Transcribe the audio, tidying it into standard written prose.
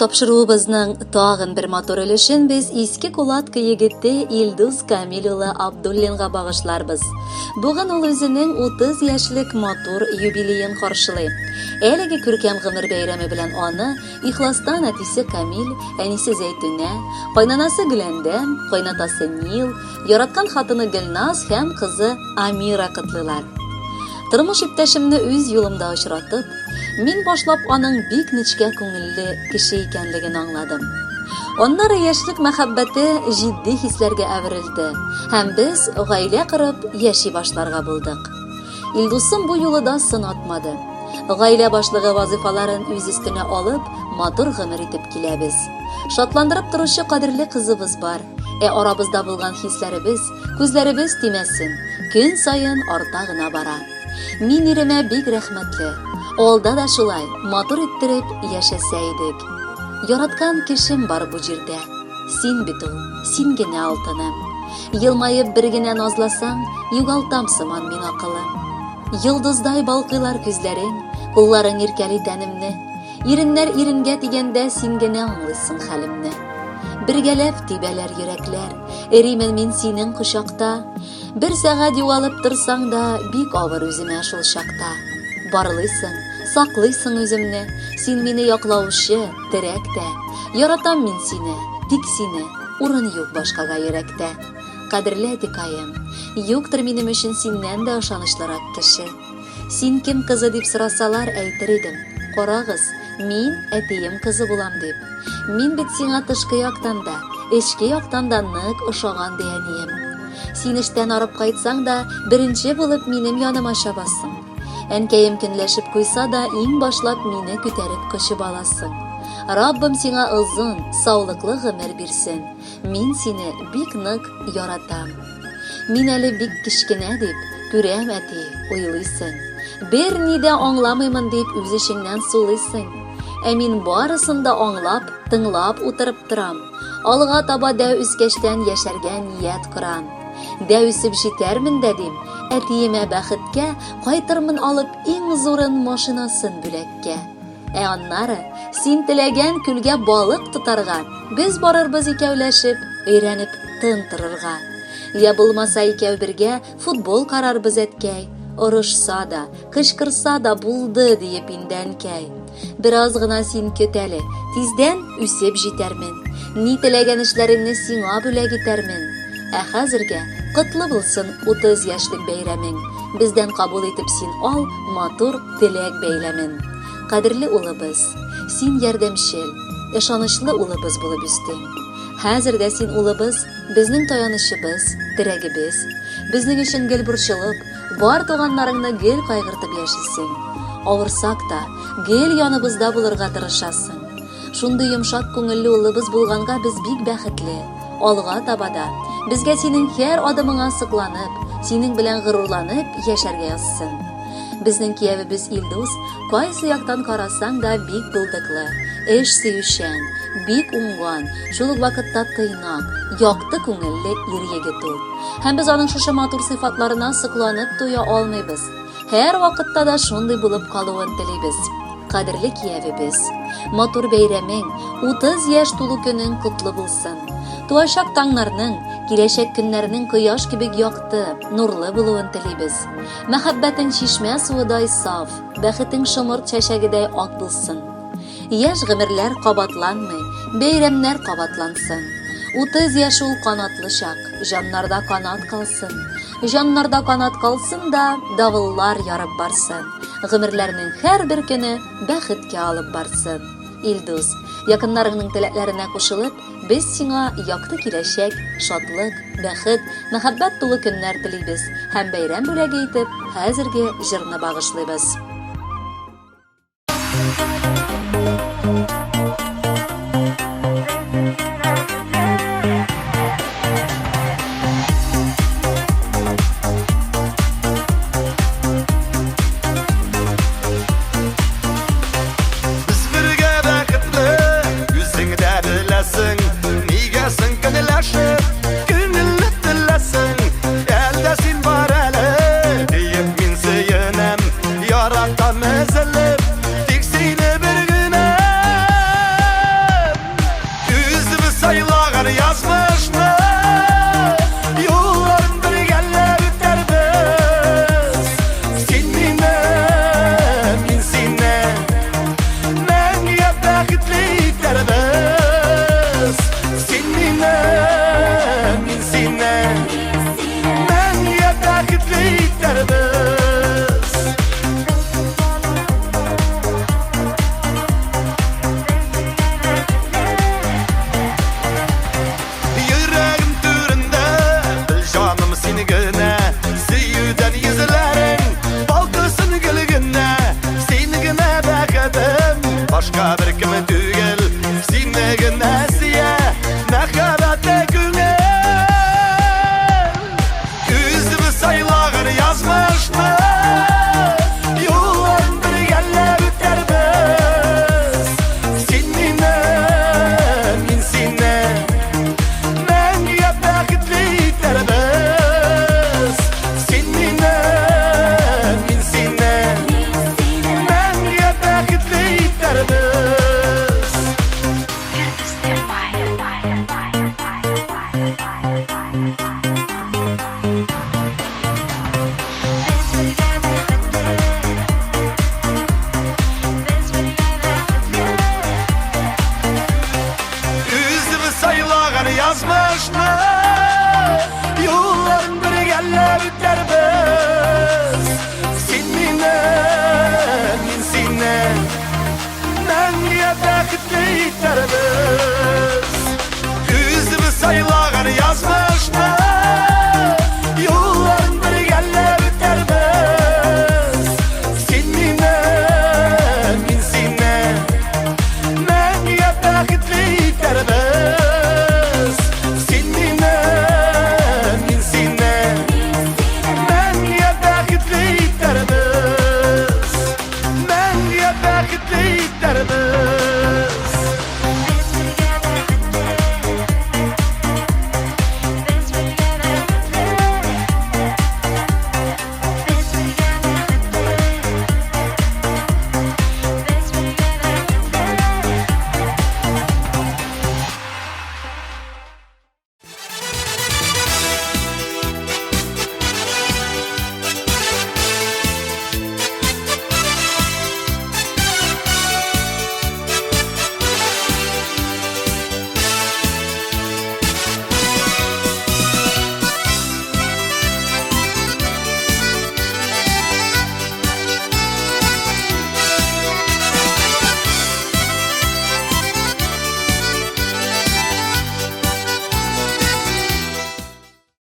Тапшыруыбызның тагын бер матур өлешен без Иске Кулатка егете Илдус Камил улы Абдуллинга багышларбыз. Бүген ул үзенең 30 яшьлек матур юбилеен каршылый. Әлеге күркәм гомер бәйрәме белән аны ихластан әтисе Камил, әнисе Зәйтүнә, кайнанасы Гөләндәм, кайнатасы Нил, яраткан хатыны Гөлназ һәм кызы Амира котлыйлар. Тормыш иптәшемне үз юлымда очратып, мин башлап аның бик нечкә күңелле кеше икәнлеген аңладым. Аннары яшьлек мәхәббәте җитди хисләргә әверелде һәм без гаилә корып яши башларга булдык. Илдусым бу юлы да сынатмады. Гаилә башлыгы вазыйфаларын үз өстенә алып, матур гомер итеп киләбез. Шатландырып торучы кадерле кызыбыз бар. Ә арабызда булган хисләребез, күзләребез тимәсен, көн саен арта гына бара. Мин иремә бик рәхмәтле. Алда да шулай матур иттереп яшәсә идек. Яраткан кешем бар бу җирдә. Син бит ул, син генә алтыным. Елмаеп бер генә назласаң, югалтам сыман мин акылым. Йолдыздай балкыйлар күзләрең, кулларың иркәли тәнемне. Иреннәр иренгә тигәндә син генә аңлыйсың хәлемне. Бергәләп тибәләр йөрәкләр, эримен мин синең кочакта. Бер сәгать югалып торсаң да, бик авыр үземә шул чакта. Барлыйсың, саклыйсың үземне, син мине яклаучы, терәк тә. Яратам мин сине, тик сине, урын юк башкага йөрәктә. Кадерле әтикаем, юктыр минем өчен синнән дә ышанычлырак кеше. Син кем кызы дип сорасалар, әйтер идем. Карагыз, мин әтием кызы булам дип. Мин бит сиңа тышкы яктан да, эчке яктан да нык ошаган, ди әнием. Син эштән арып кайтсаң да, беренче булып минем яныма чабасың. Әнкәем көнләшеп куйса да, иң башлап мине күтәреп кочып аласың. Раббым сиңа озын, саулыклы гомер бирсен. Мин сине бик нык яратам. Мин әле бик кечкенә дип, күрәм, әти, уйлыйсың. Берни дә аңламыймын дип, үз эчеңнән сулыйсың. Ә мин барысын да аңлап, тыңлап утырып торам. Алга таба дәү үскәчтән яшәргә ният корам. Дәү үсеп җитәрмен дә дим, әтиемә бәхеткә кайтырмын алып иң зурын машинасын бүләккә. Ә аннары син теләгән күлгә балык тотарга, без барырбыз икәүләшеп, өйрәнеп тын торырга. Я булмаса икәү бергә футбол карарбыз әткәй. Орышса да, кычкырса да булды диеп инде әнкәй. Бераз гына син көт әле, тиздән үсеп җитәрмен. Ни теләгән эшләреңне сиңа бүләк итәрмен. Ә хәзергә котлы булсын 30 яшьлек бәйрәмең. Бездән кабул итеп син ал матур теләк бәйләмен. Кадерле улыбыз, син ярдәмчел, ышанычлы улыбыз булып үстең. Хәзер дә син улыбыз, безнең таянычыбыз, терәгебез. Безнең өчен гел борчылып, бар туганнарыңны гел кайгыртып яшисең. Авырсак та, гел яныбызда булырга тырышасың. Шундый йомшак күңелле улыбыз булганга без бик бәхетле. Алга таба да безгә синең һәр адымыңа сокланып, синең белән горурланып яшәргә язсын. Безнең киявебез Илдус кайсы яктан карасаң да бик булдыклы, эш сөючән, бик уңган, шул ук вакытта тыйнак, якты күңелле ир-егет ул. Һәм без аның шушы матур сыйфатларына сокланып туя алмыйбыз. Һәр вакытта да шундый булып калуын телибез. Кадерле киявебез, матур бәйрәмең, 30 яшь тулу көнең котлы булсын. Туачак таңнарның, киләчәк көннәрнең кояш кебек якты, нурлы булуын телибез. Мәхәббәтең чишмә суыдай саф, бәхетең шомырт чәчәгедәй ак булсын. Яшь гомерләр кабатланмый, бәйрәмнәр кабатлансын. 30 яшь ул канатлы чак, җаннарда канат калсын. Җаннарда канат калсын да, давыллар ярып барсын. Гомерләрнең һәрбер көне бәхеткә алып барсын. Илдус, якыннарыңның теләкләренә кушылып, без сиңа якты киләчәк, шатлык, бәхет, мәхәббәт тулы көннәр телибез һәм бәйрәм бүләге итеп хәзерге җырны багышлыйбыз. Без бергә бәхетле, үзең дә беләсең. Нигә соң көнләшеп, күңелне теләсең? Әлдә син бар әле, диеп мин сөенәм. Яратам өзелеп, тик сине. Башка беркем түгел, сине генә сөя мәхәббәтле күңел. Үзебез сайлаган язмышны юлын бергәләп үтәрбез. Син мине, мин сине мәңгегә бәхетле итәрбез. Син мине, мин сине мәңгегә бәхетле итәрбез. Үзебез сайлаган язмышны юлларын бергәләп үтәрбез. Син мине, мин сине мәңгегә бәхетле итәрбез. Үзебез сайлаган язмышны юлларын бергәләп үтәрбез. Син мине, мин сине мәңгегә бәхетле итәрбез. Син мине, мин сине мәңгегә бәхетле итәрбез. Мәңгегә бәхетле итәрбез.